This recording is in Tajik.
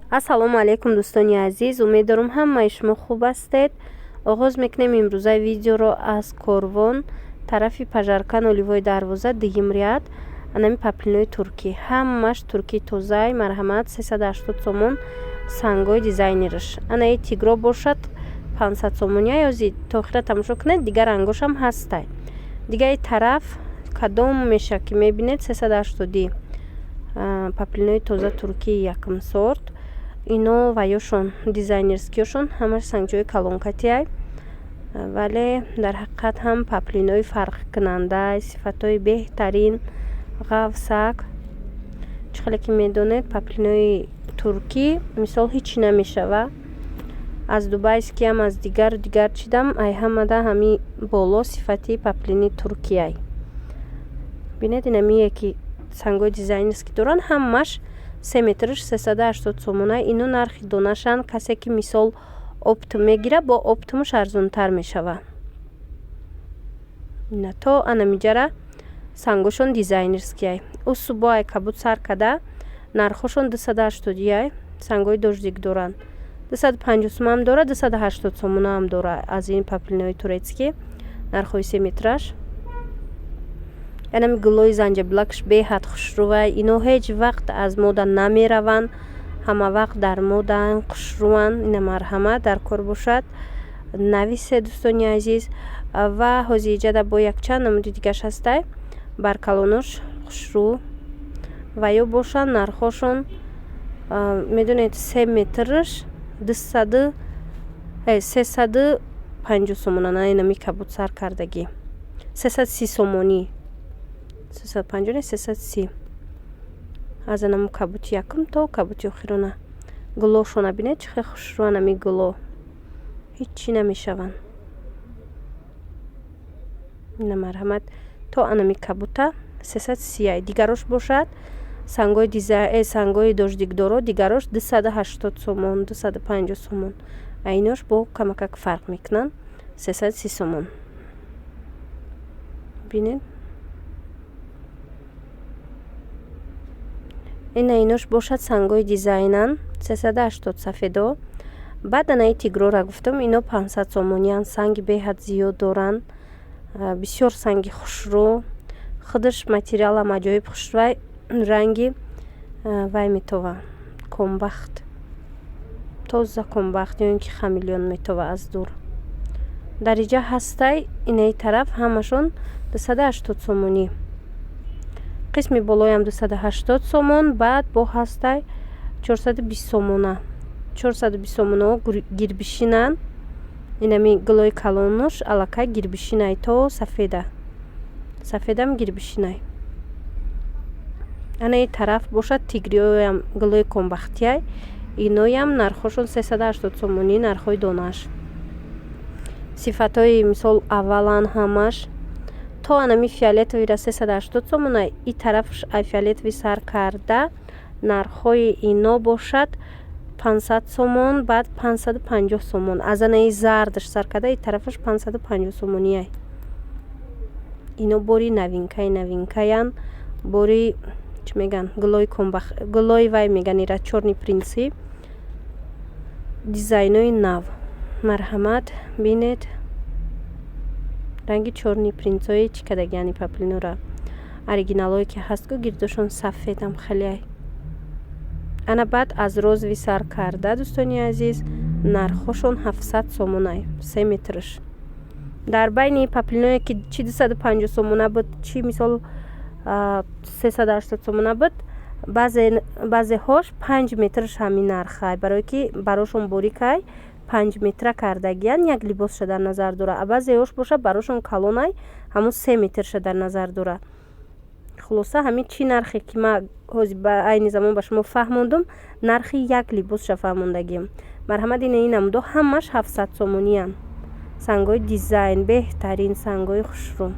Ассалому алайкум, дӯстони азиз! Умед дорум, ҳамаи шумо хуб ҳастед. Оғоз мекунем имрӯзаи видеоро аз Корвон, тарафи Пожарка, Нулевой дарвоза, дуюм ряд. Анами паплинои туркӣ, ҳамаш туркии тозаи. Марҳамат, 380 сомон сангои дизайнераш. Анаи тигро бошад, 500 сомония. Ёзи то охира тамошо кунед, дигар рангошам ҳастай. Дигаи тараф кадом меша, ки мебинед, 380-ӣ паплинои тоза туркии якум сорт. Ино ваёшон дизайнерскиёшон ҳамаш сангчои калонкатиай, вале дар ҳақиқат ҳам паплинои фарқкунанда, сифатҳои беҳтарин, ғафсак. Чӣ хеле ки медонед, паплинои туркӣ мисол ҳеҷ намешава. Аз дубайскиам, аз дигару дигар чидам, ай ҳамада ҳами боло сифати паплини туркияй. Бинед, инамие ки сангҳои дизайнерскӣ доранд, ҳамаш 3 метраш 380 сомона. Ино нархи донашанд. Касе ки мисол оптом мегирад, бо оптомаш арзонтар мешава. Ина то анамиҷара сангошон дизайнерскиай. Усубо ай кабуд сар када, нархошон 280-ияй. Сангҳои дождик доранд, 250 сомаам дорад, 280 сомонаам дорад. Аз ин паплинои турецкий нархҳои 3 метраш. Янами гулои занҷабилакш беҳад хушрӯвай. Ино ҳеҷ вақт аз мода намераванд, ҳама вақт дар модаанд, хушрӯванд. Ина, марҳамат, дар кор бошад, нависе, дӯстони азиз. Ва ҳозир иҷада бо якчанд намуди дигаш ҳастай, баркалонош хушрӯ ва ё бошанд. Нархҳошон медонед, 3 метрш дусаду 350 сомона. На, инами кабуд сар кардагӣ 330 сомонӣ, 350 не, 330. Аз анаму кабути якум то кабути охирона. Гулошона бинед, чӣ хел хушрӯан. Ами гуло ҳиччи намешаванд. Ина, марҳамат, то анами кабута 330-ай. Дигарош бошад, сангои сангои дождикдоро, дигарош 280 сомон, 250 сомон. А инош бо камакак фарқ мекунанд, 330 сомон. Бинед, ина инош бошад, сангои дизайнан, 380 сафедо. Баъд анаи тигрора гуфтам, ино 500 сомониянд. Санги беҳад зиёд доранд, бисёр санги хушрӯ, худаш материалам аҷоиб хушрӯай, ранги вай метова, комбахт, тоза комбахт ё ин ки хамелеон метова аз дур. Дар иҷа ҳастай, инаи тараф ҳамашон 280 сомонӣ, қисми болоям 280 сомон. Баъд бо ҳастай 420 сомона. 420 сомонао гирбишинанд. Инами гулои калонош аллакай гирбишинай, то сафеда, сафедам гирбишинай. Анаи тараф бошад, тигриёям гулои комбахтияй. Иноям нархҳошон 380 сомонӣ, нархҳои донаш. Сифатҳои мисол аввалан ҳамаш. То анами фиолетовыйра 380 сомона. И тарафш ай фиолетовый сар карда, нархҳои ино бошад 500 сомон, баъд 550 сомон. Аз анаи зардаш сар карда, и тарафаш 550 сомонияй. Ино бори новинкаи новинкаянд, бори чӣ мегӯянд, гулои комбах, гулои вай мегӯянд ира, чёрный принци, дизайнои нав. Марҳамат, бинед, ранги чёрный принцҳои чӣ кардагияни паплинора. Оригиналое ки ҳаст ку, гирдошон сафедам хелеай. Ана баъд аз розовый сар карда, дӯстони азиз, нархҳошон 700 сомонай 3 метрш. Дар байни паплиное ки чи 250 сомона буд, чи мисол 380 сомона буд, баъзеҳош 5 метрш ҳамин нархай, барое ки барошон борикай, 5 метра кардагиян, як либосша дар назар дора. А баъзеҳош бошад, барошон калонай, ҳамун 3 метрша дар назар дора. Хулоса, ҳамин чӣ нархе ки ман ҳозир ба айни замон ба шумо фаҳмондум, нархи як либосша фаҳмондагим. Марҳамат, ина ин намудо ҳамаш 700 сомониянд. Сангҳои дизайн, беҳтарин сангҳои хушрӯ.